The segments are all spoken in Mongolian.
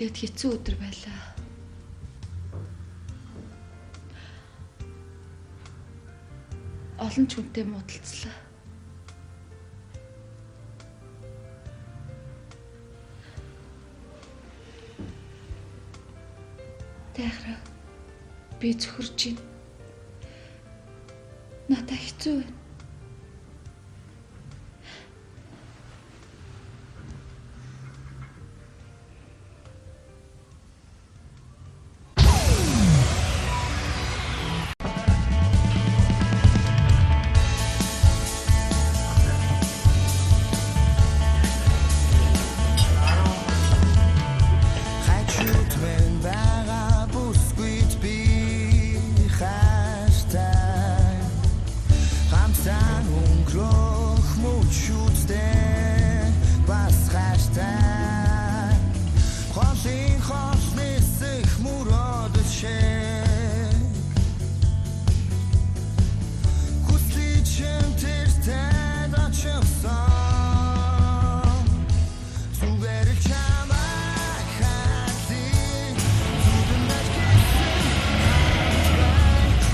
Тэгэд хэцүү өдөр байлаа. Олон ч хүнтэй муудалцлаа. Тайхраа би цөхөрч байна. Надад хэцүү байна. Хажууд мэн байгаа бүсгүйд би хайртай. Хамтан өнгөрөх мөчүүдтэй бас хайртай. Холын хол нисэх мөрөөдөл шиг хүслий чинь тэр танд очихсан. Зүгээр л чамайг хайрлаа.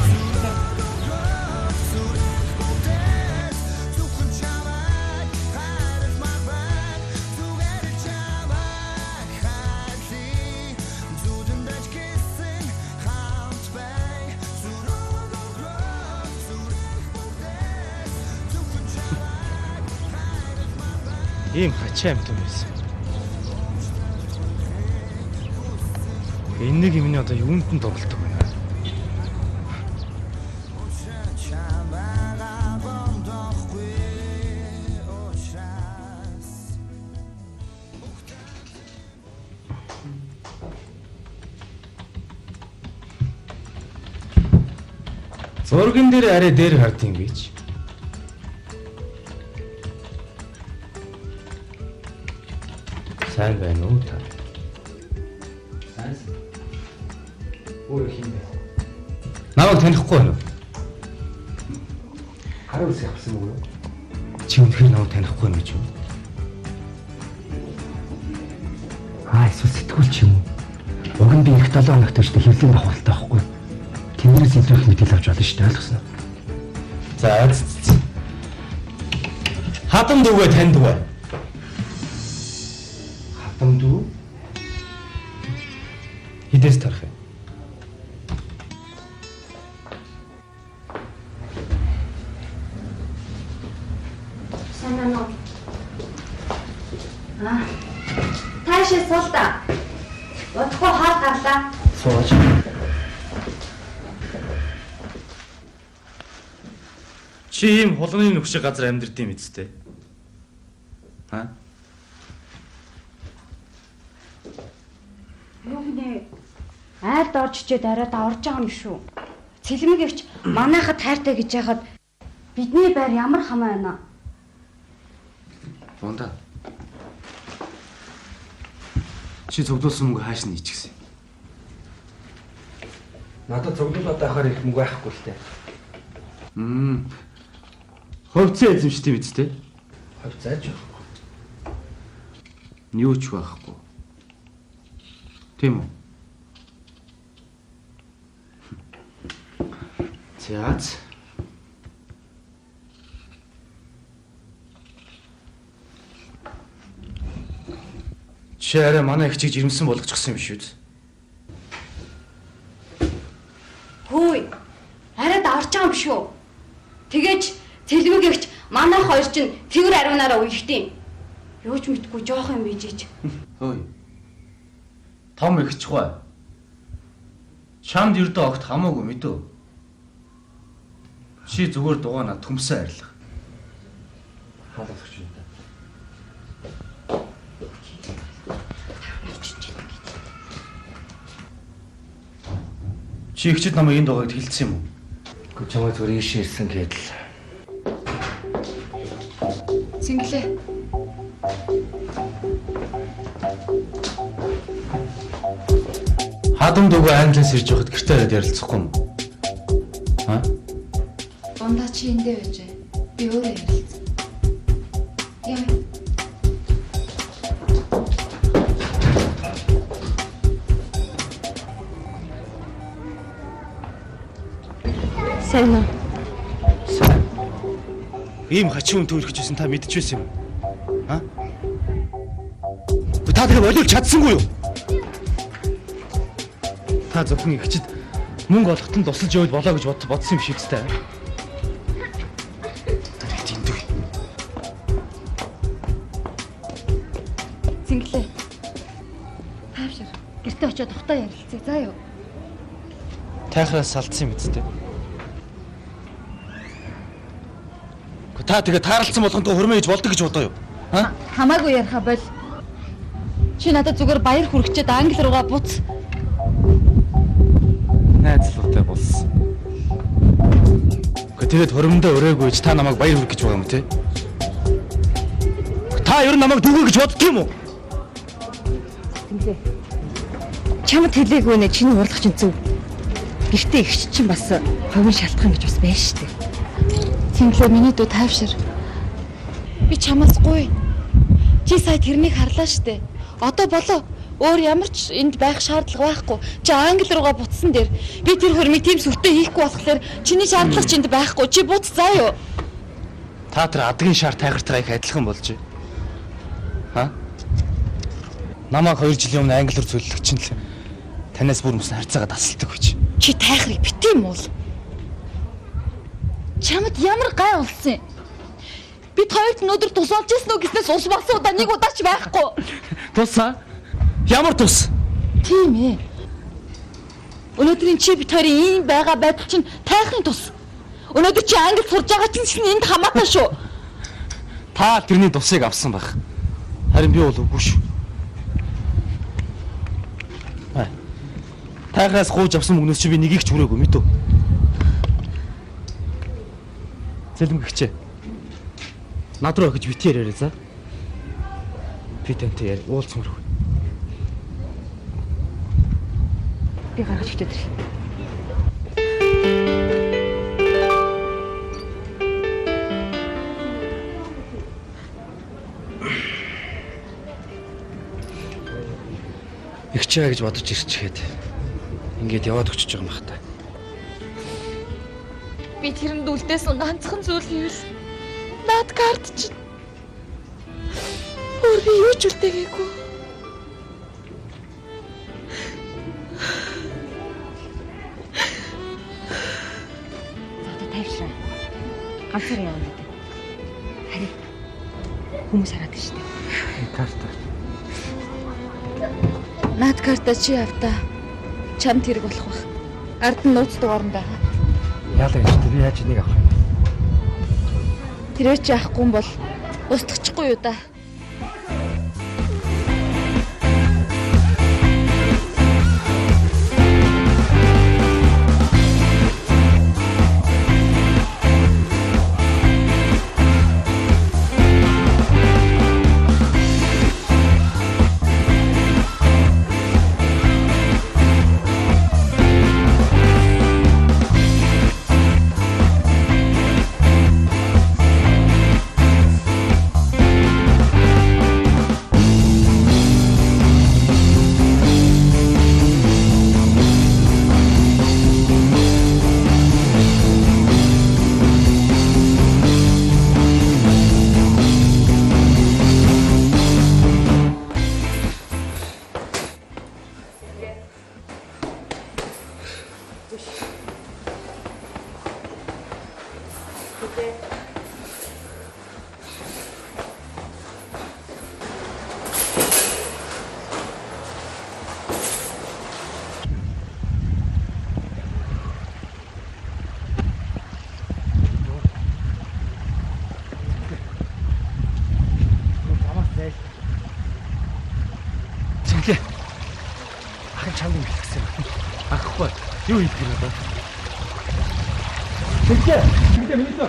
Зүрхэнд гэсэн зүрх бүтээс зөвхөн чамайг хайрламаар байна. Зүгээр л чамайг хайрлаа. Зүрхэнд гэсэн хамт бай. Зүрх өнгөрөх зүрх бүтээс зөвхөн чамайг хайрламаар байна. Ийм хачаа амт юм байсан. Энэ нэг юмны одоо юунд нь дурлдаг вэ? Чамайгаа гомдохгүй учраас. Зурган дээр арай дээр хардیں гэж. Сайн байна уу та? Сайн. Өөрөө хин бэ? Намайг танихгүй байна уу? Гарын үсэг авсан мөн үү? Чи үнэхээр намайг танихгүй байна гэж юу? Аа, эсвэл сэтгүүл ч юм уу? Уг нь би их 7 хоногт өчтө хэвлэлийн давхарлалтай байхгүй. Тэндээс илүү их мэдээлэл авч болно шүү дээ, ойлгосноо. За. Хадам дүүгээ танд үү? Хадам дүү? Хідээс тарах юм? Сайн байна уу? Аа. Таашаа сул та. Удахгүй хаал гарлаа. Сууж. Чи ийм хулганы нөх шиг газар амьдэрдэг юм биз дээ? Ха? Юу гинэ? Айлд орж ичээд арай даварж байгаа юм шүү. Цэлмэг эгч манайхад хайртай гэж яхад бидний байр ямар хамаа байна? Бунда. Чи цуглуулсан мөнгө хааш нь ичгсэн? Надад цуглуулад байхаар их мөнгө байхгүй л дээ. Хувьцаа эзэмшдэг биз дээ? Хувьцааж байхгүй. Юу ч байхгүй. Тийм үү? За. Чи арай манай эгчийг жирэмсэн болгочихсон юм шүү дээ. Хөөе. Арай даварж байгаа юм шүү. Тэгээж цэлмэг эгч манайх хоёр чинь цэвэр ариунаараа үерхдэм. Юу ч мэдгүй жоох юм бижиж. Хөөе. Том эгч хой. Чамд ердөө огт хамаагүй мэдөө. Чи зүгээр дугаана төмсөн арилга. Хаалгах юм да. Чи эгчид намайг энэ дугааг хэлсэн юм уу? Гэхдээ чамайг зүгээр ийшээ ирсэн гэдэл. Синглээ. Хадам дүүгээ Англиас ирж байхад гэртээ хараад ярилцахгүй юм уу? Ха? Бундаа чи эндээ байж. Би өөрөө ярилцсан. Яа. Сайн уу? Сайн. Ийм хачин хүн төрөх гэсэн та мэдчихсэн юм уу? А? Та тэр болиулж чадсангүй юу? Та зөвхөн ихчэд мөнгө олоход нь тусалж явал болоо гэж бодсон юм шиг үстэй. Та нэг тэндэг. Цэнгэлээ. Таавшир. Гэртээ очиод тухтай ярилцъя. За юу? Тайхраас салдсан юм үстэй. Та тэгээ тааралцсан болгонд хөрмөө хийж болдог гэж бодоо юу? А? Хамаагүй яриха бол. Чи надад зүгээр баяр хүргэчээд англи руугаа буц. Найзлуутай болсон. Гэхдээ тэгээд хөрмөндөө өрөөгүй ч та намайг баяр хүргэх гэж байгаа юм те? Та ер нь намайг дүүгээ гэж боддог юм уу? Чамд хэлээгүй нэ чиний урлах чинь зөв. Гэртээ ихч чинь бас хувийн шалтгаан гэж бас байна шүү дээ. Цэнгэлээ миний дүү таавшир. Би чамаас гуй. Чи сая тэрнийг харлаа штэ. Одоо болоо. Өөр ямар ч энд байх шаардлага байхгүй. Чи англи руугаа буцсан дээр би тэр хөрмийг тийм сүртэй хийхгүй болохоор чиний шаардлага ч энд байхгүй. Чи буц заа юу? Та тэр адгийн шар тайгартайгаа их адилхан болж. Ха? Намайг 2 жилийн өмнө англиар зөвлөх чинь л танаас бүр мөсөн харьцаагаа тасалдаг гэж. Чи тайхрыг битгий юм уу? Чамд ямар гай болсон юм? Бид хоёрт өнөөдөр тус олж ирсэн үү гэснээс ус болсон удаа нэг удаа ч байхгүй. Тусаа? Ямар тус? Тийм ээ. Өнөөдрийн чи бит хоёрын ийм байгаа байдал чинь тайхрын тус. Өнөөдөр чи англи сурж байгаа чинь ч энд хамаатай шүү. Та тэрний тусыг авсан байх. Харин би бол үгүй шүү. Тайхраас гууж авсан мөнгнөөс чи би нэгийг ч хүрээгүй мэдв. Зэлмэгчээ. Над руу охиж бити яриарай за. Би тантай яар уулзмаар. Би гаргаж өгчөөд ирье. Игч байгаа гэж бодож ирчихэд ингээд яваад өчөж байгаа юм бах та. Би тэрэнд үлдээсэн ганцхан зүйл гэвэл над карт чинь. Өөр би юу ч үлдээгээгүй. За одоо тайвшраа. Ганцаар явна гэдэг. Харин хүмүүс хараад байна шүү дээ. Карта. Над карта чи авта. Чамд хэрэг болох бах. Ард нь нууц дугаар нь байгаа. Яалаа гэж би яаж энийг авах юм? Тэрээр чи авахгүй юм бол устгачихгүй юу да. Цэнгэлээ. Ах нь чамд юм хэлсэн юм. Ахгүй. Юу хийх юм бэ? Цэнгэлээ. Цэнгэлээ миний дөө.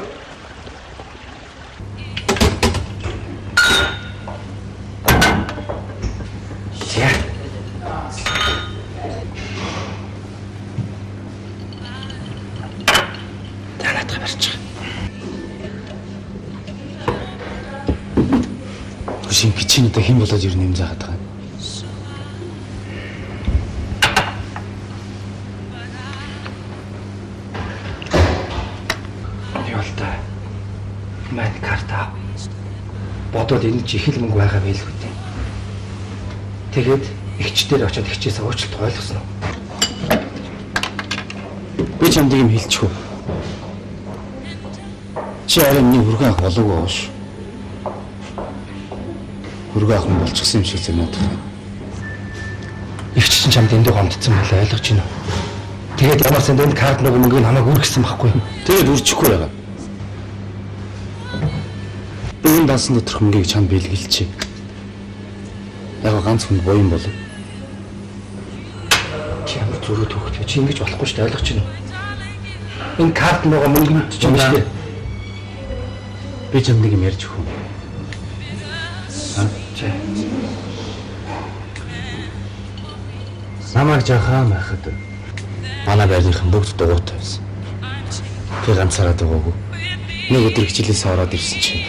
За. За наадах барьчих. Хөшин кичийн одоо хэн болоод ирнэ юм заагаад байгаа юм. Маань карт ав. Бодвол энэ ч их л мөнгө байгаа байлгүй дээ. Тэгээд эгч дээр очиод эгчээс уучлалт ойлгосон уу? Би чамд юм хэлчих үү? Чи арай миний хүргэн ах болоогүй байгаа шүү. Хүргэн ах нь болчихсон юм шиг зэмээд байна. Эгч чинь чамд эндээ гомдсон байлаа ойлгож байна уу? Тэгээд ямар санд энэ карт нөгөө мөнгийг намайг үргэсэн байхгүй юу? Тэгээд үрчихгүй байгаа. Би энэ дансан доторх мөнгийг чамд бэлгэлчихье. Яг ганц хүнд буян болов. Чи ямар зөрүү төгт вэ? Чи ингэж болохгүй шүү дээ ойлгож байна уу? Энэ карт нөгөө мөнгөнд ч юм шүү дээ. Би чамд нэг юм ярьж өгөх үү? Чи Намайг жахаан байхад манай байрныхан бүгд дугуйтай байсан. Тэр ганцаараа дугуйгүй. Нэг өдөр хичээлээс ороод ирсэн чинь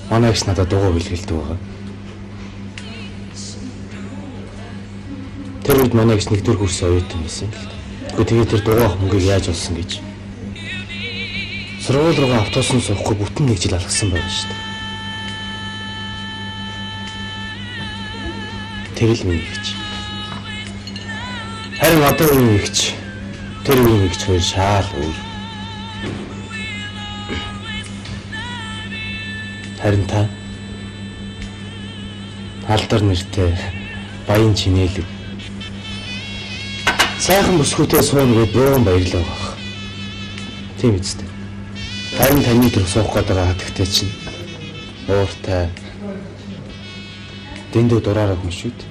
манай эгч надад дугуй бэлгэлдэг байгаа. Тэр үед манай эгч нэгдүгээр курсын оюутан байсан юм л да. Гэхдээ тэгээд тэр дугуй авах мөнгийг яаж олсон гэж. Сургууль руугаа автобусан суухгүй бүтэн нэг жил алгасан байгаа шүү дээ. Тэр л миний эгч. Харин одоо үеийн эгч тэр үеийн эгч хоёр шаал өөр. Харин та алдар нэртэй баян чинээлэг сайхан бүсгүйтэй сууна гэд буун баярлаа байх. Тийм үстэй. Харин таны тэр суух гээд байгаа хатагтай чинь ууртай дэндүү дураараа хүн шүү дээ.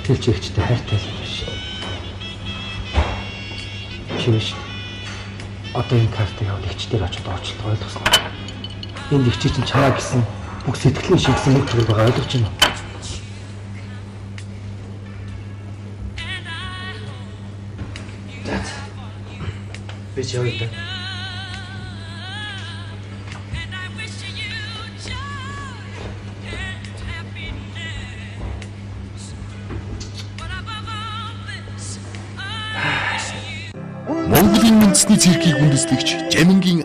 Гэтэл чи эгчтэй хайртай л юм биш. Чи биш. Одоо энэ картыг аваад эгч дээр очиод уучлалт ойлгосон уу? Энд эгч чинь чамаа гэсэн бүх сэтгэлийн шийдсэн мөнгө төгрөг байгаа ойлгож байна уу? За. Би ч явъя да. Монголын үндэсний циркийг үндэслэгч Жамингийн